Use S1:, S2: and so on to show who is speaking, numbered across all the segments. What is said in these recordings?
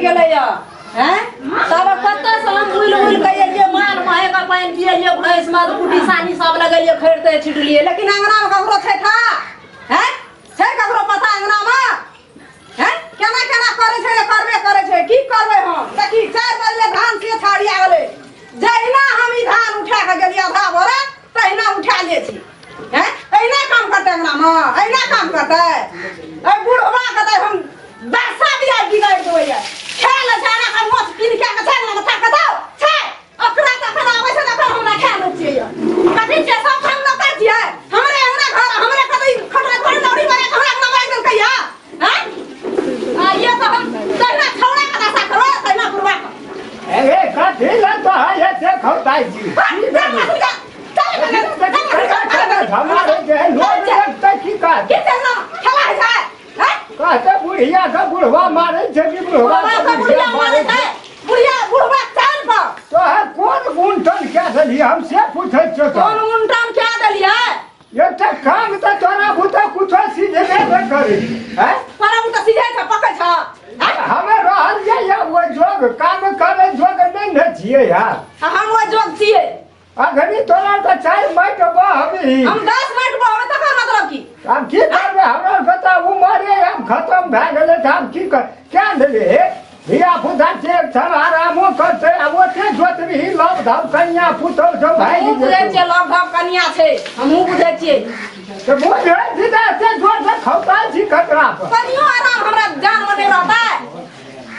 S1: गेलैया हैं तब कतऽ से हम बुलि बुलि के एलियै माल महे के पानि पियलियै भैंस मे कुटी सानी सब लगेलियै खरिते छिटलियै लेकिन अंगना मे ककरो छै था हैं छै ककरो पता अंगना मे हैं केना केना करै छै करबे करै छै की करबै हम देखी 4 बजले धान से छाड़िया गेलै जहिना हम ई धान उठा के गेलियै आधा बोरा तहिना उठा ले छी हैं एहिना काम करतै अंगना मे एहिना काम करतै एहि बुढ़वा के तऽ हम दशा बिया बिगाड़ि देबै ये खेल छै एना के मोछ पीन के के छै अंगना मे थाक दो छै ओकरा तऽ एखन आबै छै तऽ एखन हमरा खा लै छियै ये कथी छियै सब हम नौकर छियै हमरे अंगना घर हमरे कथी खटरा घर नौरी बना के हमरा अंगना बाजि देलकै ये हैं आ ये तऽ हम तहिना छौड़ा के दशा करबै तहिना बुढ़वा के
S2: ए कथी लए तो है से खौताइ छी की भेलै? हमारे जे लोग देखते की कहते कहते बुढ़िया के बुढ़वा मारे छै कि बुढ़वा के बुढ़िया मारे छै तो है कोन गुंटन क्या देलियै हम से पूछै छियौ तो एकटा काम तऽ तोरा बुते कुछो सीझबे नहि करी हैं हमे रहल जाइए ओहि जोग काम करे जोग नहि ने छियै यार
S1: हम ओहि जोग छियै
S2: अखनी तोरा तऽ चारि माटि बहबही
S1: हम 10 मिनट बहबै तकर मतलब की
S2: आब की करबै हमरा के तऽ उमरे आब खतम भए गेलै तऽ आब की कर क्या देलियै हे धिया पुता छै एक क्षण आरामो करतै आब ओते जोतबही लव धव कनिया पुतहु सब भागि
S1: हमहूँ बुझै
S2: जेतौ
S1: छियै लव धव कनिया छै हमहूँ बुझै छियै
S2: तऽ बुझै छी तऽ एते जोरसँ खौताइ छी ककरा पर
S1: कनियो आराम हमरा जान मे नहि रहतै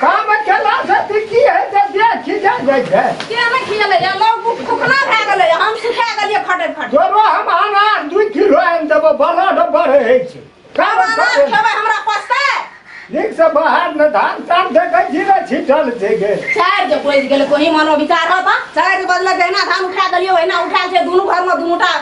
S2: काम केला से तऽ की हेतै देह खिजा जाइ छै
S1: के नहि खियलै या लोग खुखना भए गेलै हम सुखा गेलियै खटैत खटैत
S2: तोरो हम अनार 2 किलो आनि देबो ब्लड बढ़ै छै
S1: हम
S2: काम
S1: अनार
S2: करे
S1: खेबै हमरा पचतै
S2: नीक से बाहर ने धान तान देखै छी ने छिटल छै गे
S1: 4 जे बजि गेलै कोही मनो विचार होता 4 बजलै जहिना धान उठा देलियै ओहिना उठायल छै दुनू घरमे दुनूटा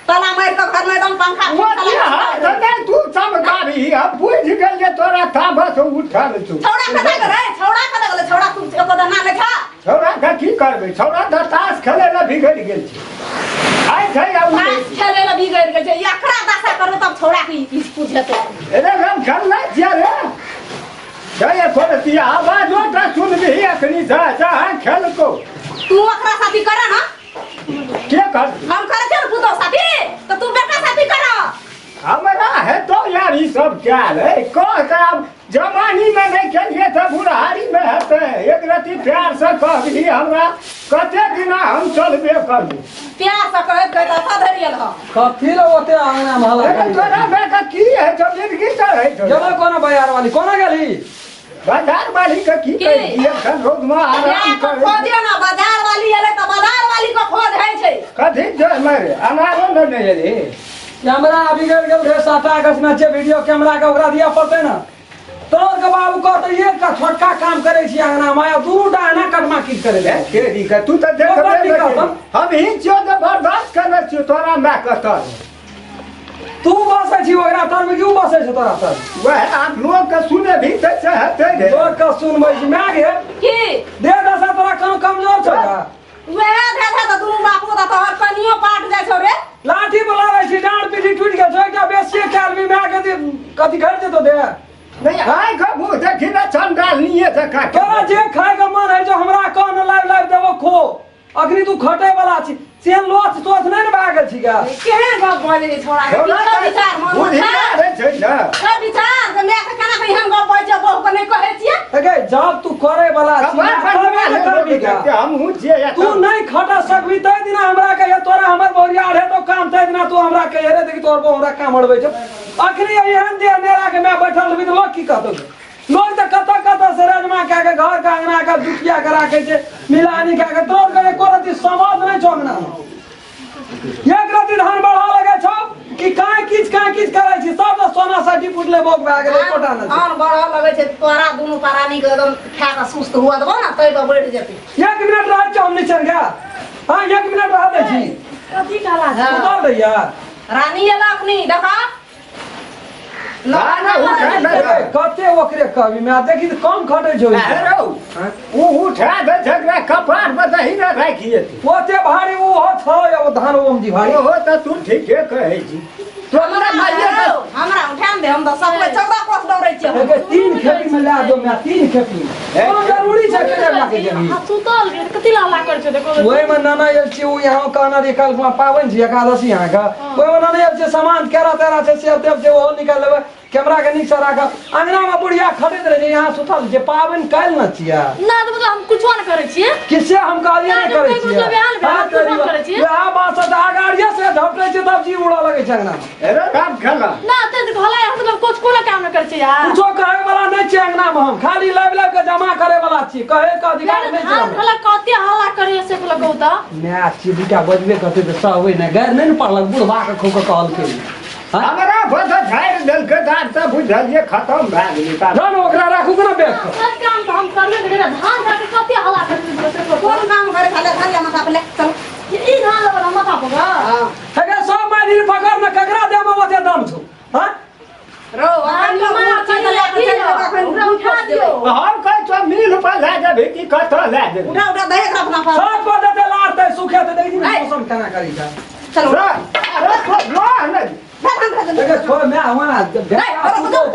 S1: ताला मारि कऽ घरमे एकदम पंखा
S2: ओ हाथ नहि तू चमकाबी हम बुझि गेलियै तोरा तामस उठल छौ
S1: छौड़ा कतऽ गेलै छौड़ा कतऽ गेलै छौड़ा तू एको दाना नहि छा
S2: छौड़ा के की करबै छौड़ा तऽ ताश खेलै लए बिगड़ि गेल छै आइ छै आ उड़ै
S1: ताश खेलै लए बिगड़ि गेल छै एकरा दशा करबै तब छौड़ा के ई बुझेतै
S2: एरे हम खेलने छियै रे जय थोड़े आवाज ओटा सुनबिही अखनी जा जा खेलको
S1: तू ओकरा साथी कर ना
S2: के कर
S1: हम करे छियै ने पुतोह साथी तऽ तू बेटा साथी कर
S2: हमरा हेतौ यार ई सब क्या है कह के आब जवानी में नहीं खेलिए तऽ बुढ़ारी में हेतै एक रति प्यार से कहबही हमरा कते दिना हम चलबे करबू
S1: प्यार से कहैत कहैत एतऽ धरि एल हँ
S3: कथी ले ओते अंगना में हल्ला
S2: अरे
S3: करै
S2: तोरा माय के की है छौ जिंदगी चढ़ै छौ
S3: गेलो कोना बाजार वाली कोना गेली
S2: बाजार वाली के की
S1: की?
S2: कही एखन रोज में आराम
S1: इएह तऽ
S2: करै
S1: खोजियौ ने बाजार वाली एलै तऽ बाजार वाली के खोज होइ छै
S2: कथी जे मारे अनारो ने नहि एली
S3: कैमरा बिगड़ गेल रहे साटा अगस्त में छै वीडियो कैमरा के ओकरा दिया पड़तै ने तोर के बाबू कहते एक का छोटका काम करे छी अंगना में आ दुनू टा एना कटमा की करे ले
S2: तेरी के तू तऽ देखबे
S3: बड़
S2: नहि
S3: निकल
S2: केली। हम ही छियौ तऽ बर्दाश्त केने छियौ तोरा माय के तर
S3: तू बसै छी ओकरा तर में क्यों बसै छौ तोरा तर
S2: वएह आब लोग के सुने भी तऽ चाहते रे
S3: लोग के सुनबै छी माय गे
S1: की
S3: देह दशा तोरा कोनो कमजोर छौ का
S1: वएह धे धे तऽ दुनू बापो तऽ तोहर कनियो पाट जाइ छौ रे
S3: लाठी बोलाबै छी डाँड़ पीठी टूटि गेल छौ एकटा बेसिए कए लेबही माय के जे कथी घटि जेतौ देह
S2: नहीं आइ के मुँह देखी ने चंडालनीये जकाँ
S3: तोरा जे खाय के मन होइ छौ हमरा कह ने लाबि लाबि देबो खो अखनी तू खटे वाला छी से लोच तोच नहि ने भए गेल छी गा
S1: केहन गप बजै छै छोड़ा के?
S2: छौड़ा
S1: की छौ विचार मन
S2: बुझि
S1: छै
S2: नहि छै ने
S1: छै विचार जे माय के केना के एहन गप बजै छै बहू के नहि कहै छियै
S3: गे जब तू करे वाला छी
S2: कपार पर
S3: तबे ने करबी गा
S2: हमहूँ छियै या
S3: तू नहीं खटा सकबी तै दिना हमरा कहिए तोरा हमर बहुरिया अढ़े तो काम तै दिना तू हमरा कहिए रे देखी तोहर बहु हमरा काम अड़बै छौ अखनी एहन जे नेरा के मैं बैठल रहबी तऽ लोग की कहतौ लोग तऽ कतऽ कतऽ से राजमा कए के घर के अंगना के जुटिया के राखै छै मिलानी कए के तोर के एको रत्ती समझ नहि छौ अंगना मे एक रत्ती धान बढ़ा लगे छौ कि काहे किछ काहे किछ करै छी सब तऽ सोना साठी फुटले बोक भए गेलै एकोटा नहि छै।
S1: धान बढ़ऽ लगै छै तोरा दुनू प्राणी के एकदम खा कऽ सुस्त हुआ देबो ने तै पर बढ़ि जेतै
S3: एक मिनट रहै छौ हम नीचे गे हाँ एक मिनट रह दै छी
S1: कथी कहला
S3: सुतल रहिया
S1: रानी एला अखनी देखा
S2: ना, ना, उठा ना।
S3: कते ओकरे कहबी मैं देखी तऽ कम खटै छौ ई।
S2: हे रौ, उ उठा दे छै एकरा कपार पर दही ने राखि जेतै
S3: ओते भारी ओ हो छौ या ओ धान ओम जी भारी
S2: ओहो तऽ तू ठीके कहै छी तू हमरा माइये के
S1: हमरा उठा ने दे हम तऽ सब 14 कोस दौड़ै छियै हम।
S3: एके तीन खेती में ला दो मैं तीन खेती में कोनो जरूरी छै के ला के जेबही
S4: आ सुतल रहियै तऽ कथी ला हल्ला करै छै देखो
S3: ओहि में नाना आयल छी ओ यहाँ कहना रही कल पाबनि छी एकादशी यहाँ के ओहि में नाना आयल छै सामान केरा तेरा छै सेब तेब छै ओहो निकालि लेबै कैमरा के नीक से राखब अंगना में बुढ़िया खटैत रहे छै यहाँ सुतल छै पाबनि काल्हि न छियै
S4: ना तऽ मतलब हम कुछो नहि करै छियै
S3: कि से हम कहलियै नहि करै छियै
S4: मतलब एहन भेल,
S3: हाँ,
S4: कुछो नहि करै छियै।
S3: वएह बात से तऽ अगाड़िये से झपटै छै तब जी उड़ऽ लगै छै अंगना में
S2: अरे राम खेला
S4: ना तऽ घोला मतलब कुछ कोनो काम नहि करै छियै यार
S3: कुछो कहै वाला नहि छै अंगना में हम खाली लाबि लाबि के जमा करे वाला छी कहे के अधिकार नहि छै
S4: धान
S3: हमरा।
S4: घोला कते हल्ला करै से बोला कहू तऽ
S3: माय छी दूटा बजबे करतै तऽ सहबै नहि गारि नहि ने पड़लक बुढ़बा के खूब के कहलकै हाँ?
S2: हमरा बस झाड़ि देलकै तऽ आब तऽ बुझलियै खतम भए गेलै तऽ
S3: जान ओकरा राखू के ना बैग पर
S4: सब काम तऽ हम करबे करै धान धर के कते हल्ला करै से
S1: कोन काम करे खाले धान ले माथा पर ले चल
S4: ई धान लेबै हम माथा पर
S1: हां
S3: हेगे सब मारि पकड़ ने ककरा देमे ओते दम छौ हाँ
S1: रो अखन तो
S4: मार
S1: मुँह चल ले के चल अखन
S4: ओकरा उठा दियौ
S2: हम कहै छौ मिल पर लए जेबही कि कतऽ लए जेबही
S1: उठा उठा दे एकरा अपना पास
S3: सब पर देते लारते सुखेते देखी ने मौसम केना करी छै
S1: चलो
S2: अरे तो लो ने
S3: देखे छोड़ मैं हुआ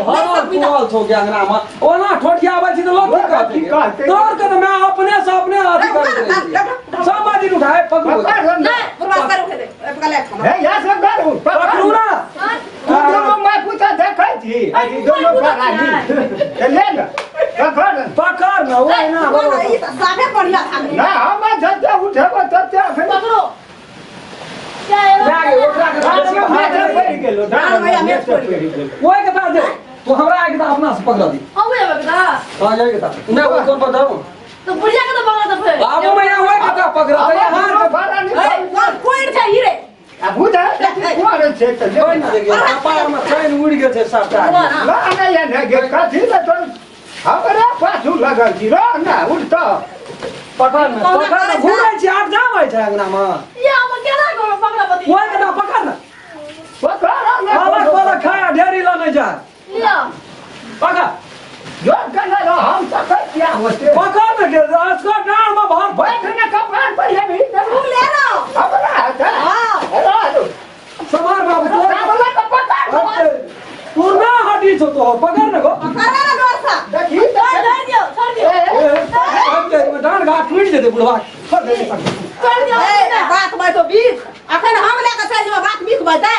S3: भरल पुरल छौ के अंगना में ओना ठोठियाबै छी तऽ लोग की कहतै
S2: की कहतै?
S3: तोर के तऽ मैं अपने से अपने अथी करैत रहै छियै। सब बाजी उठाए पकड़ू
S2: पकड़ ने
S1: पूर्वा कर उठे दे पकड़ ले खाना
S2: हे यहाँ से करू
S3: पकड़ू ना
S2: तू दोनों मैं पूछा देखै छी अजी दोनों परानी ते ले ने पकड़ ने।
S3: पकड़ ना ओहि ना
S1: ना ई तऽ साफे बढ़िया खाना
S2: ना हम जते उठेबो तते अखन
S4: पकड़ो क्या है
S3: लए गे, ओकरा के
S2: धान में मेटे पड़ि गेलो धान में मेटे पड़ि गेलो
S3: ओहि के तार दे तू हमरा आके तऽ अपना से पकड़ दी
S4: हम एबै का
S3: हां जाई के तार नहीं ओहि कोन पर धरू
S4: तो बुढ़िया के तो पकड़ तो फिर
S3: बाबू मैया ओहि के तार पकड़ दे हां
S2: परानी
S1: कोन कोन छै ई रे
S2: आ बुझा कोन छै तऽ
S3: कोई ना देखिए कपार में चैन उड़ गेल छै सबटा
S2: ना ना या ने गे कथी ले तो हमरा पाछू लगल छी रह ना उठ तऽ
S3: पकड़ ना पकड़ ना घुमै छी आब जाबै छै अंगना में
S4: ये हम केना करब पकड़ा पति
S3: ओहि के तार पकड़ ना
S2: पकड़ ना
S3: पलक पलक खा ढेरी ल नहीं जा
S4: लिया
S3: पकड़
S2: जो कने रह हम सकै किया होते
S3: पकड़ ने के असगर डाँड़ में भर
S2: बैठ ने कपार पर ये भी
S1: तू ले ना
S2: हमरा हेतै
S1: हां
S2: रह
S3: समार बाबू तोर
S2: हमरा तऽ पकड़
S3: तू ना हटी छौ तो पकड़ ने गो
S1: पकड़ ना जोर से
S2: देखी
S4: छोड़ छोड़ दियो छोड़ दियो
S3: डाँड़ घाट टूटि जेतै बुढ़वा छोड़ दे पकड़।
S4: छोड़ दियो
S1: ए बात बात तो बीच अखन हम ले के चल जेबै बात बीच बजतै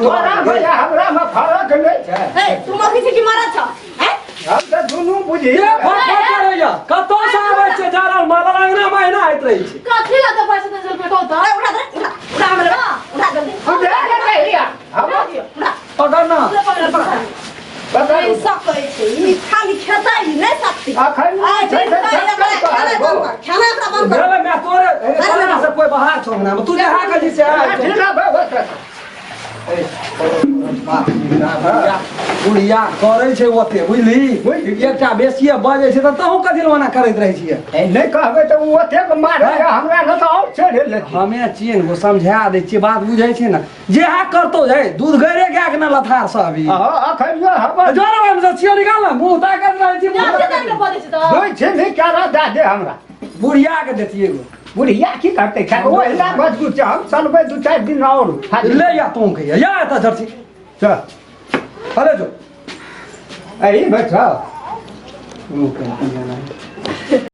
S2: तोरा भैया हमरा में फरक नहि छै
S1: ए तू मखी छी कि मरद छ हैं
S2: हम तऽ दुनू बुझी
S3: ये फट फट करैया कतौ से आबै छै जा रहल मालल अंगना में एना होइत रहै छै
S4: कथी ला तो पैसा दे रुपया कहू तो
S1: ए उठा दे उठा उठा हमरे उठा जल्दी
S2: बुझे कहिया हम
S1: उठा
S3: पकड़ ना
S4: पकड़ पकड़
S2: पकड़
S1: ई सकै छै ई खाली खेतै ई नहि सकती
S2: अखन
S1: आइ
S2: छै
S1: दिन
S2: तऽ
S1: भरि एकरा
S2: सब
S1: खेनाइ बंद कर खेनाइ एकरा बंद कर
S3: भेलै मैं तोरे तोरा से कोई बाहर छौ अंगना में तू जे हा कजी से आयल छौ।
S2: ठीक है
S3: बुढ़िया करै छै ओते बुझली
S2: बुझि गेलियै।
S3: एकटा बेसिए बजै छै तऽ तहूँ कथी लए ओना करैत रहै छियै
S2: ए नहि कहबै तऽ ओ ओतेक मारै हमरा ने तऽ आओर चढ़ि लेतै
S3: हमे छियै ने समझा दै छियै बात बुझै छै ने जेहा करतौ है दूध गैरे गाय के ना लथार से अभी
S2: अहाँ अखन यो हमर
S3: जो रे हम छियो निकाल ना मुंह ताकत रहै छी मुँह
S4: जाते
S3: ताकत।
S4: जाके बजै छै तऽ
S2: दुइ छिनी केरा दए दे हमरा
S3: बुढ़िया के देतियै एगो
S2: बुढ़िया की करतै खैर ओ हिला मजबूत छै हम चलबै दू चारि दिन आओर खाली
S3: ले या तू कहिया या एतऽ झरसी
S2: चल
S3: अरे जो
S2: एही बैठल
S3: मुँह के